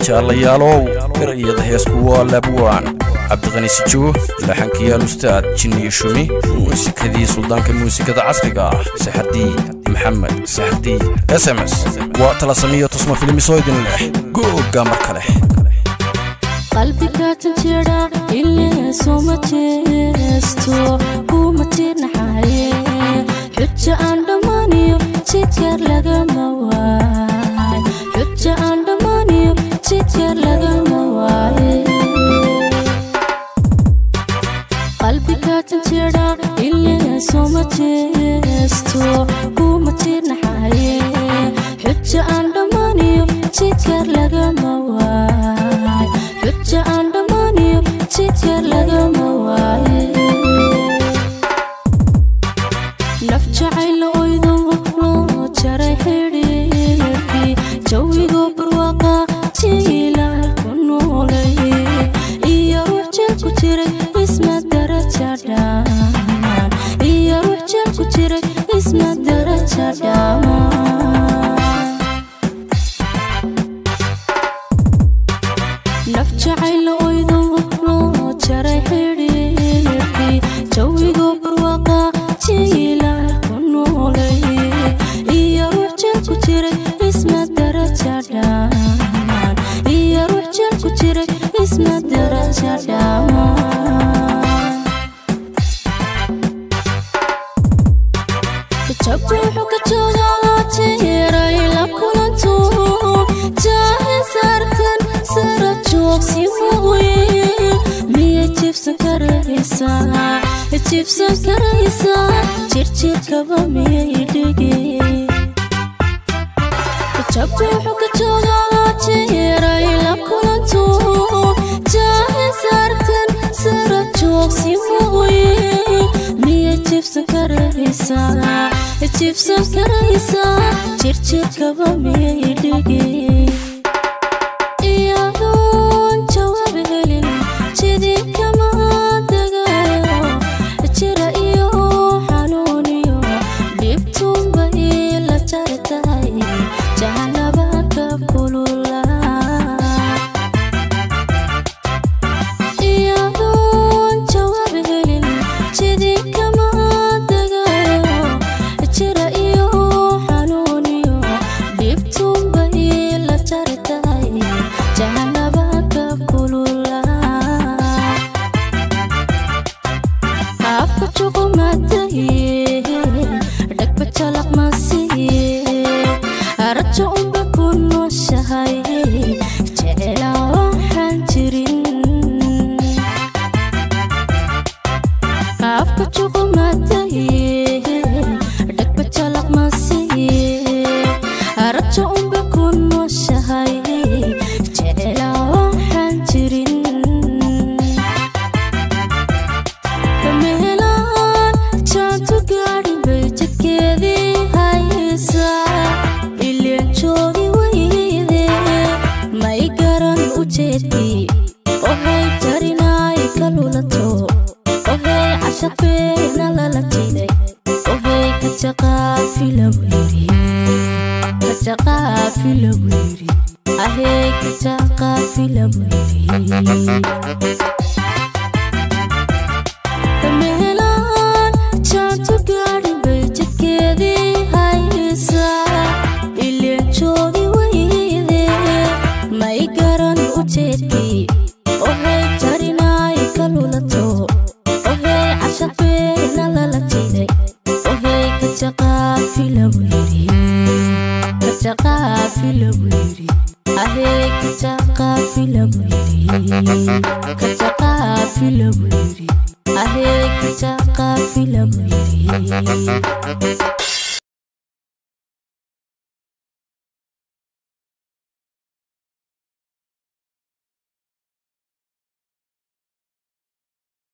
Jaalayaalow, erayada heesku waa Laabwaan Cabdiqani Sijuuh, laxankiyaal Ustaad Jinniyo Shumi, muusikadii suldaanka muusikada casriga ah Saxardii Maxamed Saxardii S M S. Waa tala samiyo tusma filmisoo idin leh googa mar kale. Qalbiga janjeera ile soma jeesto kuma jirnaxaye, xujo aan dhammaaniyo jidkeer lagama waay, xujo aan dhammaaniyo jidkeer lagama waaye. Qalbiga janjeera ile soma jeesto kuma jirnaxaye, xujo aan dhammaaniyo jidkeer lagama waay, xujo aan dhammaaniyo jidkeer lagama waaye. Naf jacayl oydo loo jaray xidhiirkii, jawigo barwaaqa jiilaal ku noolay iyo ruux jeel ku jiray isma daraja dhaamaan, iyo ruux jeel ku jiray isma daraja dhaamaan. Naf jacayl oydo loo jaray xidhiirkii, jawigo barwaaqa jiilaal ku noolay iyo ruux jeel ku jiray isma daraja dhaamaan, iyo ruux jeel ku jiray isma daraja dhaamaan. Jabku wuxuu ka joogaa jiray la kulanto jaahe saartan sara joogsi mooye, miyay jibsan karaysaa, jibsan karaysaa jirjirkaba miyay dhigi? Jabku wuxuu ka joogaa jiray la kulanto jaahe saartan sara joogsi mooye, miyay jibsan karaysaa, jibsan karaysaa jirjirkaba miyay dhigi? Iyadoon jawaab helin jidikama dagayo, jira iyo xanuuniyo dhibtunba ila jari tahay jahanaba ka kulula. Iyadoon jawaab helin jidikama dagayo, jira iyo xanuuniyo dhibtunba ila jari tahay jahanaba ka kulula. Afka juqumadaye dhagba jalaq masiye, rajo unba ku nooshahay jecelaa waxaan jirin. Afka juqumadaye dhagba jalaq masiye, rajo unba ku nooshahay jecelaa waxaan jirin. Meelaan jaantu gaadhin bay jidkeedii haysaa, ileen joogi weyde may garan ujeedkii. Ohay jarinaay ka lulato, ohay cashaqbeena lala jiday, ohay kajaqaafilagu yiri, kajaqaafilagu yiri, ahey kajaqaafilagu yiri. Meelaan jaantu gaadhin bay jidkeedii haysaa, ileen joogi weyde may garan ujeedkii. Ohay jarinaay ka lulato, ohay cashaqbeena lala jiday, ohay kajaqaafilagu yiri, kajaqaafilagu yiri, ahey kajaqaafilagu yiri, kajaqaafilagu yiri, ahey kajaqaafilagu yiri.